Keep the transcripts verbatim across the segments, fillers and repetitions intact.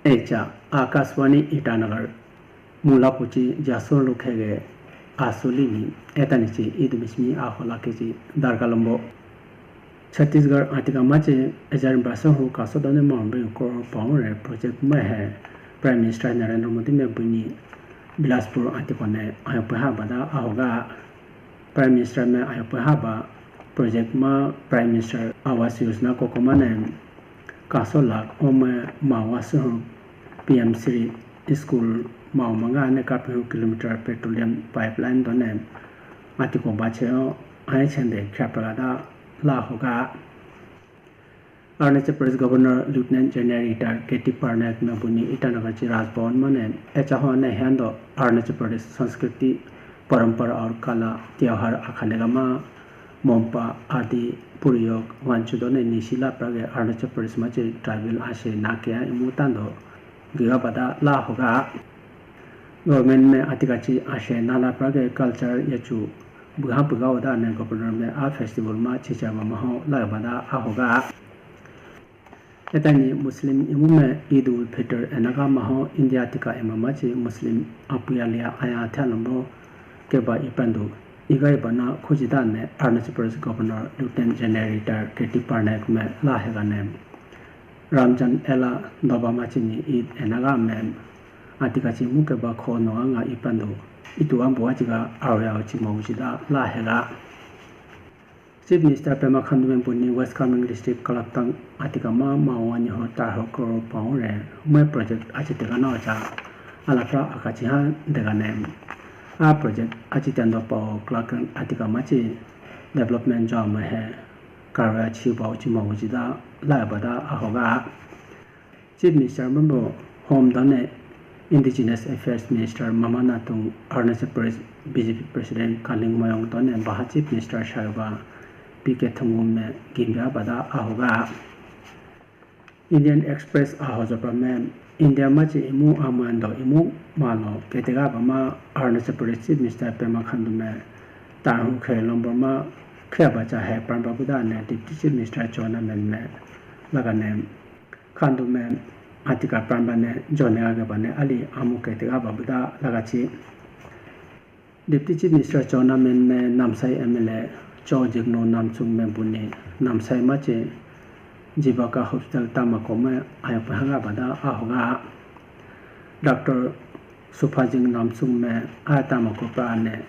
Echa Akashvani Itanagar, mula puchi jasur lukhege asuli ni etani chi idumismi ahola keji dargalombo. Chhattisgarh atika machi ejarin brasa hu kaso done mambe kor paure project ma he Prime Minister Narendra Modi me buni Bilaspur atikone ayope ha bada ahoga. Prime Minister me ayope ha ba project ma Prime Minister Awas Yojana koko mane kaso lakh ome mawa suhu P M Shri school mau manga ne kapihu kilometer petroleum pipeline done atiko bache o ai chende khyapra da la hoga. Arunachal Pradesh Governor Lieutenant General Retired K T Parnaik me buni Itanagar chi Raj Bhavan mane echa ho ne hendo Arunachal Pradesh Sanskriti, Parampara aur Kala, Tyohar, Akhanegama, Mompa, Adi, Puriyog, Wanchu done nisi lapra ge Arunachal Pradesh machi tribal ashe na kya imu tando giga bada la hoga. Government me atika chi ashe na lapra ge culture yechu buha buga oda ne governor me a festival ma chicha ma maho la bada ahoga. Etani Muslim imu me Eid ul Fitr enaga maho India tika emama chi Muslim apuya liya aya thalombo keba ipandu iga ibana khujida ne Arunachal Pradesh Governor Lieutenant General Retired K T Parnaik me la hega ne. Ramjan ela doba machini Eid enaga me atika chi muke ba kho no anga ipandu itu ambu achiga arya chi mawujida la hega. Chief Minister Pema Khandu me buni West Kameng District Kalaktang atika ma mawani ho tar ho crore paure mwe project achi tega na cha alatra akachi ha dega ne. A project achi tendo pao Kalaktang atika machi development jo ma he karya chi bao chi mawujida la bada ahoga. Chief Minister Mambo Home done Indigenous Affairs Minister Mama Natung, Arunachal Pradesh B J P President Kaling Moyong done Baha Chief Minister Shaiba P K Thangum me gimbya bada ahoga. Indian Express ahojopa me India machi imu amando imu malo ketega bama Arunachal Pradesh Chief Minister Pema Khandu me tarhu khe lombor ma khe bacha he parba buda ne Deputy Chief Minister Chowna Mein me laga ne. Khandu me atika pramba ne jone age bane ali amu ke tiga babuda lagachi. Deputy Chief Minister Chowna Mein me Namsai M L A Cho Jigno Namsung me buni Namsai machi Jibaka Hospital tamako me ayo pahanga bada ahoga. Doctor Suphajing Namsung me a tamako pra ne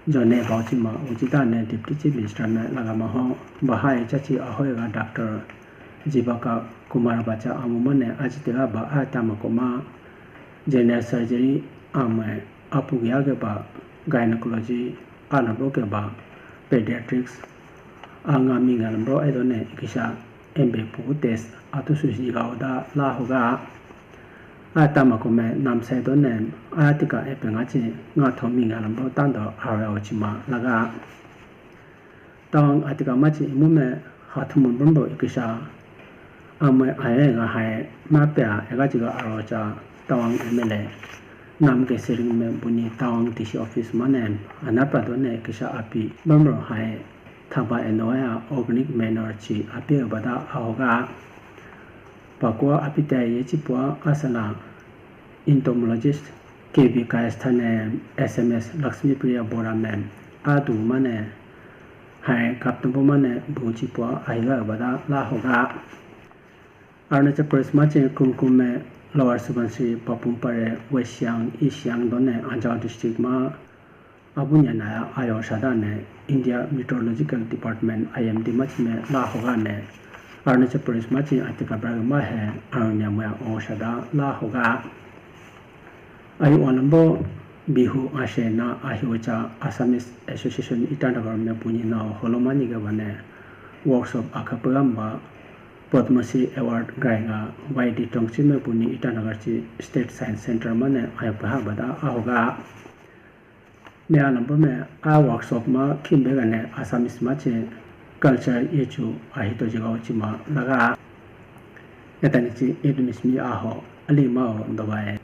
jone bauchi ma uchi da ne Deputy Chief Minister ne lagama ho. Bahai chachi ahoyega Doctor Jibaka Kumar bacha amu mane aji tega ba a tamako ma general surgery ame apu ge ba gynecology alabo ke ba pediatrics anga minga lambro edo ne ikisa embe pu test atu susi ga oda la hoga. A tamako me Namsai do ne a tika epe nga chi nga tho minga lambro tando awe ochi ma laga. Tawang atika machi imu me hathumun bumbo ikisa. Amwe aye ga hai ma pe a ega jiga aro cha Tawang M L A Nam Ke Sering me buni Tawang D C office mane anapra do ne ikisa api bumbo hai thaba eno ya organic manure chi api bada ahoga. Pakua api ta ye chi pua asala entomologist K B Kayastha ne S M S Lakshmi Priya Bora me adu mane hai kaptumbo mane buchi po ahiga bada la hoga. Arunachal Pradesh machi Kumkum me Lower Subansiri, Papum Pare, West Siang, East Siang done Anjaw district ma abunya naya ayo sada ne India Meteorological Department I M D machi me la hoga ne Arunachal Pradesh machi atika brag ma he arunya maya o sada la hoga. Ayu olambo Bihu ashe na ahiucha Assamese Association Itanagar me buni na holomani ga bane workshop akapagamba Padma Shri Award gaiga Y D Tongchi me buni Itanagar chi State Science Center mane ayo paha bada ahoga. Me alambo me a workshop ma khimbe gane Assamese machi culture yechu ahito jiga uchi ma laga. Etani chi edumis mi aho ali ma o dobaye.